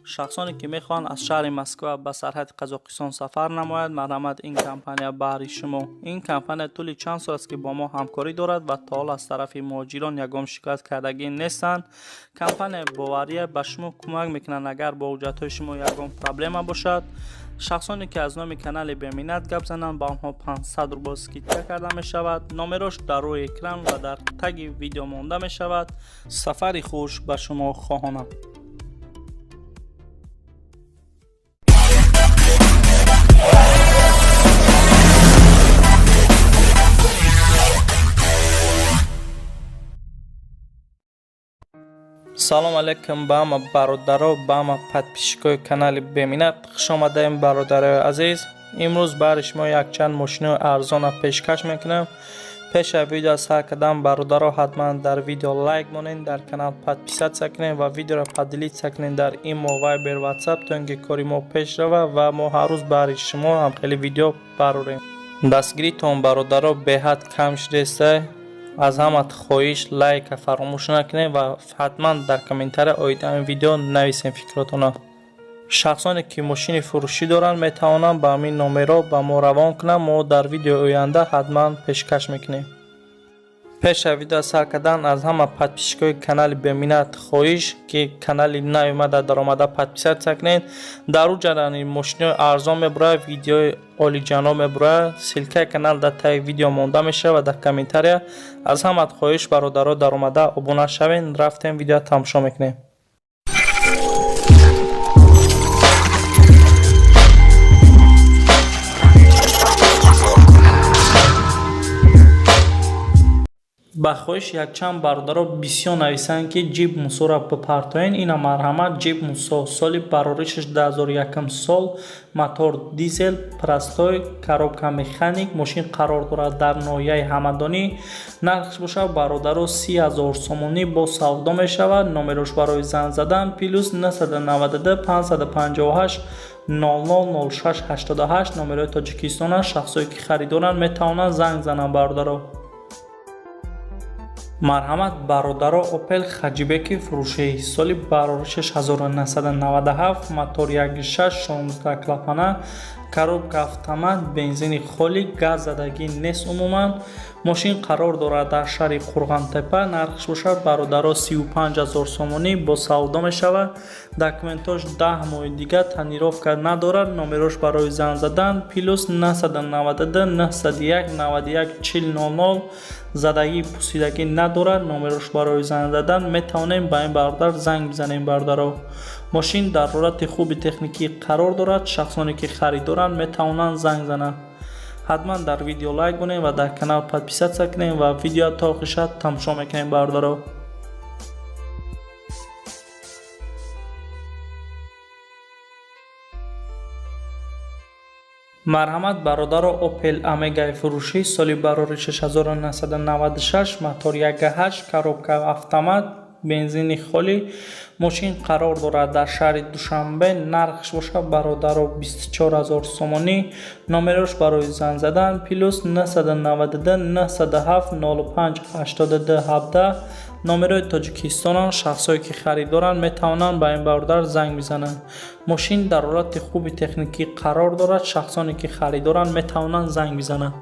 Шахсоне ки мехоҳанд аз шаҳри Москва ба сарҳади Қазоқистон сафар намояд, марҳамат, ин компания баҳри шумо. Ин компания тӯли чанд сол аст, ки бо мо ҳамкорӣ дорад ва то ҳол аз тарафи муҳоҷирон ягон шикоят кардагӣ нестанд. Компания бовария ба шумо кӯмак мекунанд, агар бо ҳуҷҷатҳои шумо ягон проблема бошад. Шахсоне ки аз номи канали Беминнат гап зананд, ба онҳо 500 рубл скидка карда мешавад. Номерош дар рӯи экран ва дар таги видео монда мешавад. Сафари хуш ба шумо хоҳонам. Салом алейкум ба ҳама бародаро, ба ҳама подписчикои канали Беминнат. Хуш омадаем, бародарои азиз. Имрӯз баҳри шумо якчанд мошинои арзона пешкаш мекунам. Пеш аз видео сар кардан, бародаро, ҳатман дар видео лайк монед, дар канал подписаться кунед ва видеоро поделиться кунед дар имо, вайбер, ватсап, то ин ки кори мо пеш рава ва мо ҳар рӯз баҳри шумо ҳам хеле видео барорем. Дастгиритон, бародаро, беҳад кам шудааст. Аз ҳамат хоҳиш, лайка фаромӯш накунед ва ҳатман дар комментария оид ҳамин видео нависем фикротонро. Шахсоне ки мошини фурӯшӣ доранд, метавонанд ба ҳамин номерҳо ба мо равон кунанд, мо дар видеои оянда ҳатман пешкаш мекунем. Пеш аз видео сар кардан, аз ҳама подписчикои канали Беминнат хоҳиш, ки канали наомада даромада подписаться кунед. Дар ӯ ҷарани мошинои арзон мебурад, видеои олиҷаноб мебурад. Ссылкаи канал дар таги видео монда мешавад ва дар комментария. Аз ҳамат хоҳиш, бародаро, даромада обуна шавед. Рафтем, видео тамошо мекунем. Ба хоҳиши якчанд бародаро бисёр нависанд, ки ҷип Мусоро бипартоен. Ина, марҳамат, ҷип Мусо, соли бароришаш 2001 сол, мотор дизел простой, коробка механик. Мошин қарор дорад дар ноҳияи Ҳамадонӣ. Нархш бошад, бародаро, 30 000 сомонӣ, бо савдо мешавад. Номерош барои занг задан плюс 992 558 00 06 88, номерои Тоҷикистон аст. Шахсое ки харидоранд, метавонанд занг зананд, бародаро. Марҳамат, бародаро, Опел Хэтчбеки фурӯшӣ, соли бароришаш 1997, мотор 1.6, 16 клапана, коробка автомат, бензини холӣ, газ задагӣ нест умуман. Мошин қарор дорад дар шаҳри Қурғонтеппа. Нархш бошад, бародаро, 35 000 сомонӣ, бо савдо мешавад. Документош 10 моҳи дига, тонировка надорад. Номерош барои занг задан плюс 992 901 91 40 00. Задагӣ, пусидагӣ надорад. Номерош барои занг задан, метавонем ба ин бародар занг бизанем. Бародаро, мошин дар ҳолати хуби техникӣ қарор дорад. Шахсоне ки харидоранд, метавонанд занг зананд. Ҳатман дар видео лайк монед ва дар канал подписаться кунед ва видео то охириша тамошо мекунем, бародаро. Марҳамат, бародаро, Опел Омегаи фурӯшӣ, соли бароришаш 1996, мотор 1.8, коробка автомат, бензини холӣ. Мошин қарор дорад дар шаҳри Душанбе. Нархш бошад, бародаро, 24 000 сомонӣ. Номерош барои занг задан плюс 992 907 05 82 17, номерои Тоҷикистонанд. Шахсое ки харидоранд, метавонанд ба ин бародар занг бизананд. Мошин дар ҳолати хуби техникӣ қарор дорад. Шахсоне ки харидоранд, метавонанд занг бизананд.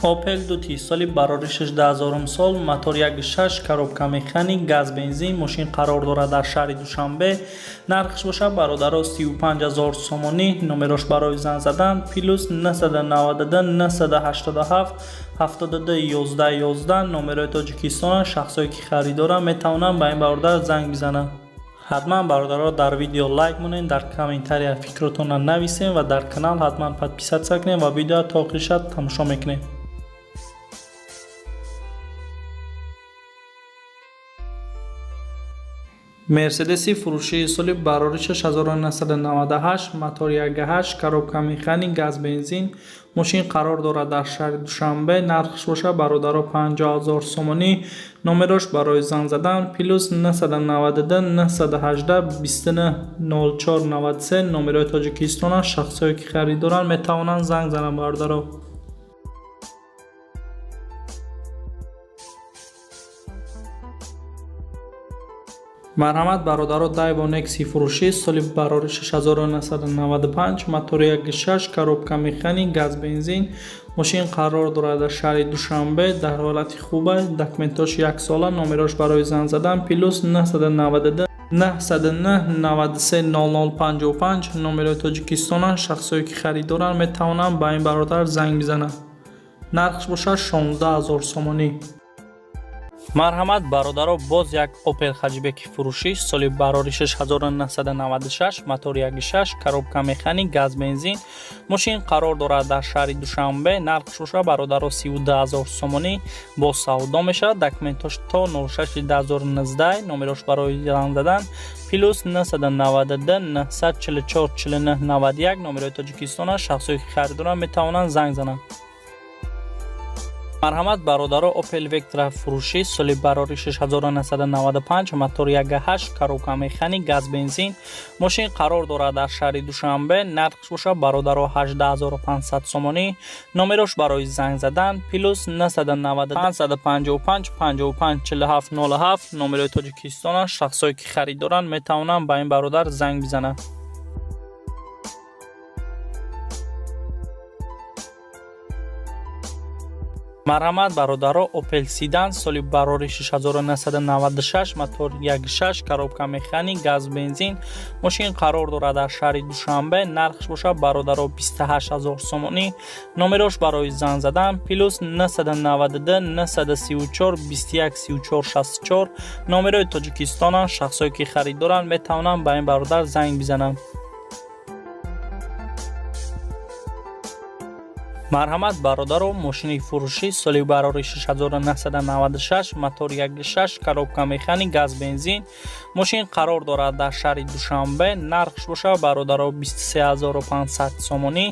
Опел Дути, соли бароришаш 2000 сол, мотор 1.6, коробка механик, газ, бензин. Мошин қарор дорад дар шаҳри Душанбе. Нархш бошад, бародаро, 35 000 сомонӣ. Номерош барои занг задан плюс 992 987 72 11 11, номерои Тоҷикистон. Шахсое ки харидоранд, метавонанд ба ин бародар занг бизананд. Ҳатман, бародаро, дар видео лайк монед, дар комментария фикротонро нависем ва дар канал ҳатман подписаться кунед ва видео то охириша тамошо мекунем. Мерседеси фурӯшии, соли бароришаш 1998, мотор 1.8, коробка механик, газ, бензин. Мошин қарор дорад дар шаҳри Душанбе, нархш бошад бародаро 50 000 сомонӣ. Номерош барои занг задан плюс 992 918 29 04 93 номерои Тоҷикистон аст. Шахсое ки харид доранд метавонанд занг зананд бародаро. Марҳамат бародаро, Daewoo Nexi фурӯшӣ соли барори 6995, мотори 1.6, коробка механик, газ бензин. Мошин қарор дорад дар шаҳри Душанбе, дар ҳолати хуба, документош яксола, номерош барои занг задан плюс 992 909 93 00 55 номерои Тоҷикистон аст. Шахсое ки харид доранд метавонанд ба ин бародар занг бизананд. Нархш бошад 16 000 сомонӣ. Марҳамат бародаро, боз як Opel Hatchback фурӯшӣ соли барори 6996, мотор 1.6, коробка механик, газ бензин. Мошин қарор дорад дар шаҳри Душанбе, нархш бошад бародаро 32 000 сомонӣ, бо савдо мешавад. Документош то 06/2019, номерош барои занг задан плюс 992 944 49 91 номерои Тоҷикистон аст. Шахсое ки харид доранд метавонанд занг зананд. Марҳамат бародаро, Opel Vectra фурӯшӣ соли барори 6995, мотор 1.8, коробка механик, газ бензин. Мошин қарор дорад дар шаҳри Душанбе, нархш бошад бародаро 18500 сомонӣ. Номерош барои занг задан плюс 990 555 55 47 07 номерои Тоҷикистон аст. Шахсое ки харид доранд метавонанд ба ин бародар занг бизананд. Марҳамат бародаро, Opel Sedan соли барори 6996, мотор 1.6, коробка механик, газ бензин. Мошин қарор дорад дар шаҳри Душанбе, нархш бошад бародаро 28 000 сомонӣ. Номерош барои занг задан плюс 992 934 21 34 64 номерои Тоҷикистон аст. Шахсое ки харид доранд метавонанд ба ин бародар занг бизананд. Марҳамат бародаро, мошини фурӯшӣ соли барори 6996, мотор 1.6, коробка механик, газ бензин. Мошин қарор дорад дар шаҳри Душанбе, нархш бошад бародаро 23500 сомонӣ.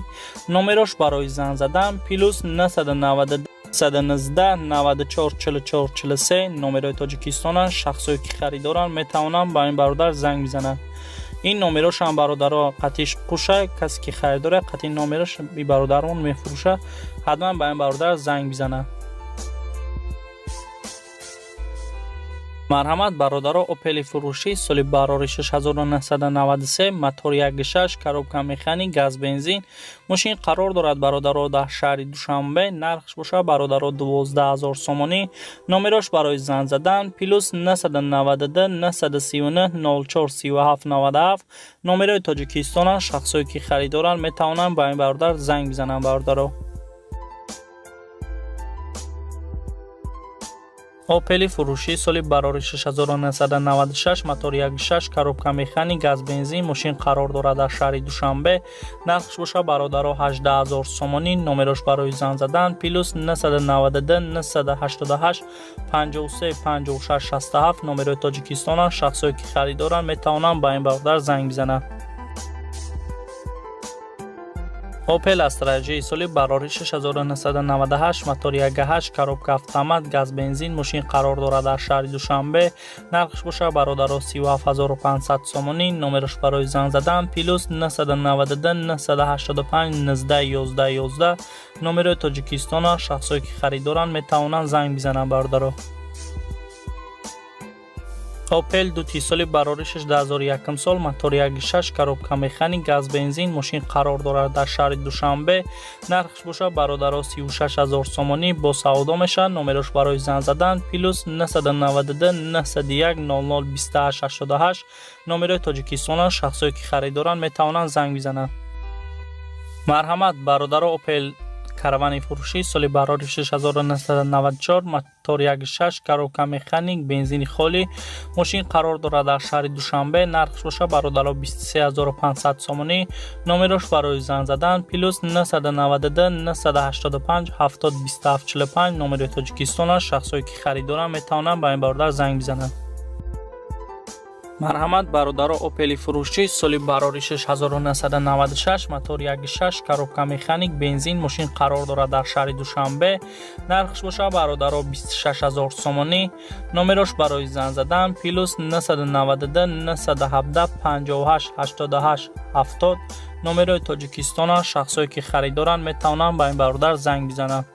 Номерош барои занг задан плюс 992 119 94 44 43 номерои Тоҷикистон аст. Шахсое ки харид доранд метавонанд ба ин бародар занг бизананд. Ин номерошам бародаро қатиш қуша, касе ки харид дорад қати номерош би бародарон мефурӯша, ҳатман ба ин бародар занг бизанад. Марҳамат бародаро, Opel фурӯшӣ соли барори 6993, мотор 1.6, коробка механик, газ бензин. Мошин қарор дорад бародаро дар шаҳри Душанбе, нархш бошад бародаро 12 000 сомонӣ. Номерош барои занг задан плюс 992 939 04 37 97 номерои Тоҷикистон аст. Шахсое ки харид доранд метавонанд ба ин бародар занг бизананд бародаро. Opel фурӯшӣ соли барори 6996, мотор 1.6, коробка механик, газ бензин. Мошин қарор дорад дар шаҳри Душанбе, нархш бошад бародаро 18 000 сомонӣ. Номерош барои занг задан плюс 992 988 53 56 67 номерои Тоҷикистон аст. Шахсое ки харид доранд метавонанд ба ин бародар занг бизананд. Opel Astra J соли барори 6998, мотор 1.8, коробка автомат, газ бензин. Мошин қарор дорад дар шаҳри Душанбе, нархш бошад бародаро 37500 сомонӣ. Номерош барои занг задан плюс 992 985 19 11 11 номерои Тоҷикистон аст. Шахсое ки харид доранд метавонанд занг бизананд бародаро. Opel Duty соли барори 2001 сол, мотор 1.6, коробка механик, газ бензин. Мошин қарор дорад дар шаҳри Душанбе, нархш бошад бародаро 36 000 сомонӣ, бо савдо мешавад. Номерош барои занг задан плюс 992 901 00 28 88 номерои Тоҷикистон аст. Шахсое ки харид доранд метавонанд занг бизананд. Марҳамат бародаро, Opel Каравани фурӯшӣ соли барори 6994, мотор 1.6, коробка механик, бензини холӣ. Мошин қарор дорад дар шаҳри Душанбе, нархш бошад бародаро 23500 сомонӣ. Номерош барои занг задан плюс 992 985 70 27 45 номерои Тоҷикистон аст. Шахсое ки харид доранд метавонанд ба ин бародар занг бизананд. Марҳамат, бародаро, Опели фурӯшӣ, соли барори 1996, мотор 1.6, коробка механик, бензин. Мошин қарор дорад дар шаҳри Душанбе. Нархш боша, бародаро, 26 000 сомонӣ. Номерош барои занг задан плюс 992 917 58 88 70. Номерои Тоҷикистона. Шахсое ки харидоранд, метавонанд ба ин бародар занг бизананд.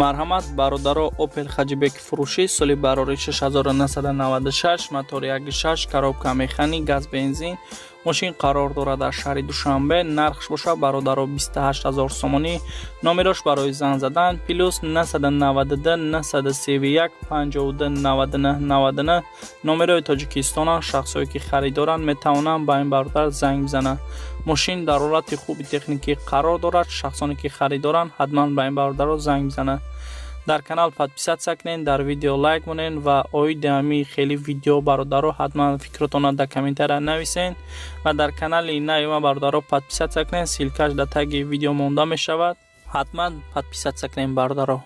Марҳамат, бародаро, Опел Хаҷибек фурӯшӣ, соли барори 1996, мотор 1.6, коробка механик, газ, бензин. Мошин қарор дорад дар шаҳри Душанбе. Нархш боша, бародаро, 28 000 сомонӣ. Номерош барои занг задан плюс 992 931 52 99 99. Номерои Тоҷикистона. Шахсое ки харидоранд, метавонанд ба ин бародар занг бизананд. Мошин дар ҳолати хуби техникӣ қарор дорад. Шахсоне ки харидоранд, ҳатман ба ин бародаро занг бизананд. Дар канал подписаться кунед, дар видео лайк монед ва оиди ҳами хели видео, бародаро, ҳатман фикротонро дар комментария нависед ва дар канали нави ма, бародаро, подписаться кунед. Ссылка ш дар таги видео монда мешавад. Ҳатман подписаться кунед, бародаро.